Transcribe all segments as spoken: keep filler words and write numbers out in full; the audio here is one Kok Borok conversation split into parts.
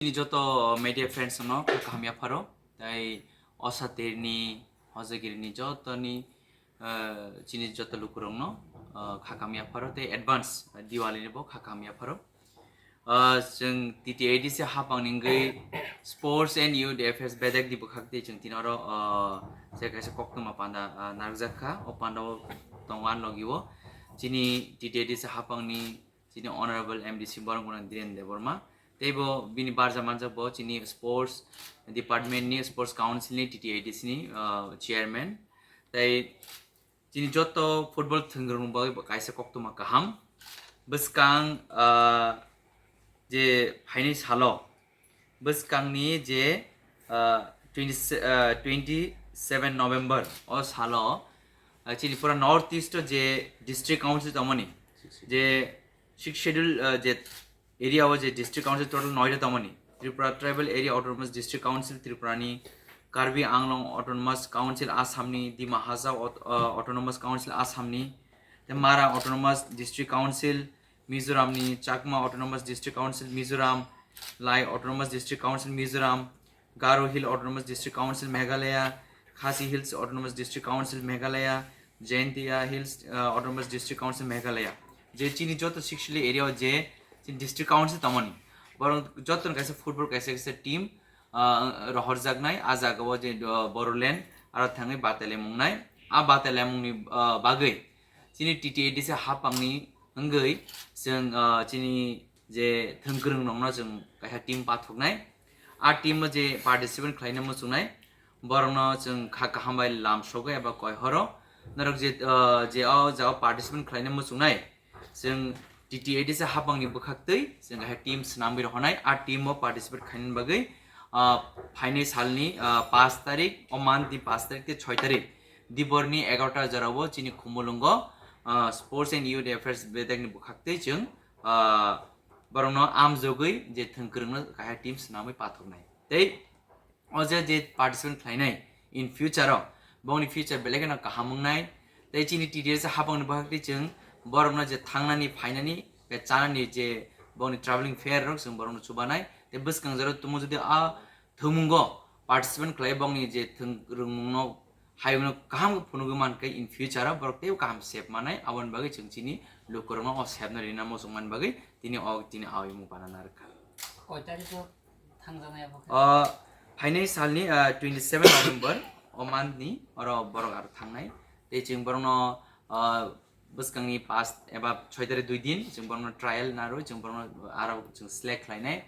Chini joto media friends no kha kaham yapharo, tai osatirni, hojagirini jotoni, eh, chini joto lukurokno, eh, kha kaham yapharo, tei advance, eh, Diwali ni bo kha kaham yapharo. Ah, chwng T T A D C hapang ni wngwi Sports and Youth Affairs bedek ni bwkhak twi chwng tini oro, ah, se kaisa koktwma panda, ah, narwkjak kha. O panda o tongo ani logi o chini T T A D C hapang ni chini Honorable M D C Borongkona Dhiren Debbarma. Tei bo bini barja manjak bo chini Sports Department ni, Sports Council ni, T T A D C ni, ah, Chairman. Tei chini joto football thwngwrwng bagwi bo kaisa koktwma kaham. Bwskang, ah, je phainai salo, bwskangni je, ah, twenty, ah, twenty seven November o salo, ah, chini pura North East o je district council tongmani, je sixth schedule, ah, je area o je district council total noita tongmani, Tripura Tribal Area Autonomous District Council Tripura ni, Karbi Anglong Autonomous Council Assam ni, Dima Hasao Aut-, ah, Autonomous Council Assam ni, tei Mara Autonomous District Council Mizoram ni, Chakma Autonomous District Council Mizoram, Lai Autonomous District Council Mizoram, Garo Hill Autonomous District Council Meghalaya, Khasi Hills Autonomous District Council Meghalaya, Jaintia Hills, ah, Autonomous District Council Meghalaya. Je chini joto sixth schedule area o je chini district council tongmani, borok joto ni kaisa football kaisa kaisa team, ah, rohorjaknai, ah jaga o je, ah, Bodoland aro thangwi batailaimung nai. Ah batailaimung ni, ah, bagwi chini T T A D C hapang ni wngwi chwng, ah, chini je thwngkwrwng rokno chwng kaisa team pathoknai. Ah team o je participant khlaina muchungnai, borokno chwng kha kaham bai lam sogwi eba koi horo. Norok je, ah, je o jagao participant khlaina muchungnai, chwng T T A D C hapang ni bwkhak twi chwng kaisa team swnamwi rohornai. Ah team o participate khlaina bagwi, ah, phainai salni, ah, paanch tarik, o month ni paanch tarik tei choi tarik, dibor ni egarota jora o chini Khumulwngo, ah, Sports and Youth Affairs bedek ni bwkhak twi chwng, ah, borokno amjogwi je thwngkwrwngno kaisa team swnamwi pathoknai. Tei o je, je participant khlainai in future o, bongni future belai kheno kaham wngnai. Tei chini T T A D C hapang ni bwkhak twi chwng borokno je thangnani, phainani, tei chanani je bongni travelling fare rok chwng borokno chubanai. Tei bwskang jora tumo jodi a thwngmungo participant khlai bongni je thwng rwngmungno hayungno kaham khe phunugwi mankhe in future o borok teibo kaham sep manai, aboni bagwi chwng chini lukurokno o sepno rina muchungmani bagwi tini o, tini awi mung pana narwkha. Koi tarikh o thangjaknai abo khe? O phainai salni, ah, twenty seven November o month ni oro borok aro thangnai. Tei chwng borokno, ah, bwskangni paanch eba choi tarik dui din chwng borokno trial narwi chwng borokno aro chwng select khlainai.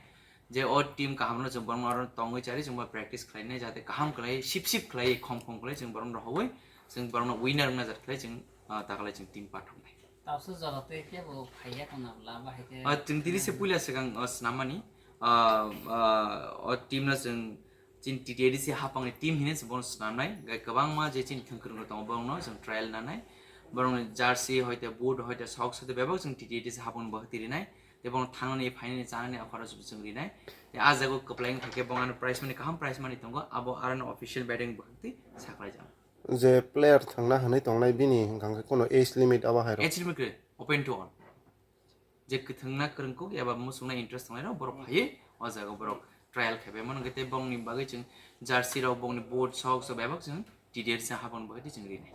Je o team kahamno chwng borokno aro tongwi chari chwng bo practice khlainai, jate kaham khlai, sip sip khlai, khom khom khlai chwng borokno rohoi chwng borokno winner wngna jat khlai chwng, ah, takalai chwng team pathoknai. Tabsa jora tei kebo phaiya tongna bwla bahai khe. Ah, chwng tini se puila swkang, ah, swnamani, ah, ah, o team no chwng chini T T A D C hapangni team hinwi se bono swnamnai. Gai kwbangma je chini thwngkwrwng tongo borokno chwng trial nanai. Borokni jersey hoite, boot hoite, socks hoite bebak chwng T T A D C hapangni bwkhak twi rinai. Tei bono thangnani, phainani, chanani apharo chwng rinai. Tei ah jago kwplai wngkha khe bo ano prize money, kaham prize money tongo, abo aroni official betting bwkhak twi saklai jao. Je player thangna hwnwi tongnai bini hwnkha khe kono age limit abo hai rok? Age limit kwrwi, open to all. Je kwthwngna kwrwng kuk eba muchungna interest tongnai rok borok phaiwi o jaga borok trial khe bai mano, hwnkhe tei bongni bagwi chwng jersey rok, bongni boot, socks rok bebak chwng T D R chwng habang bagwi tei chwng rinai.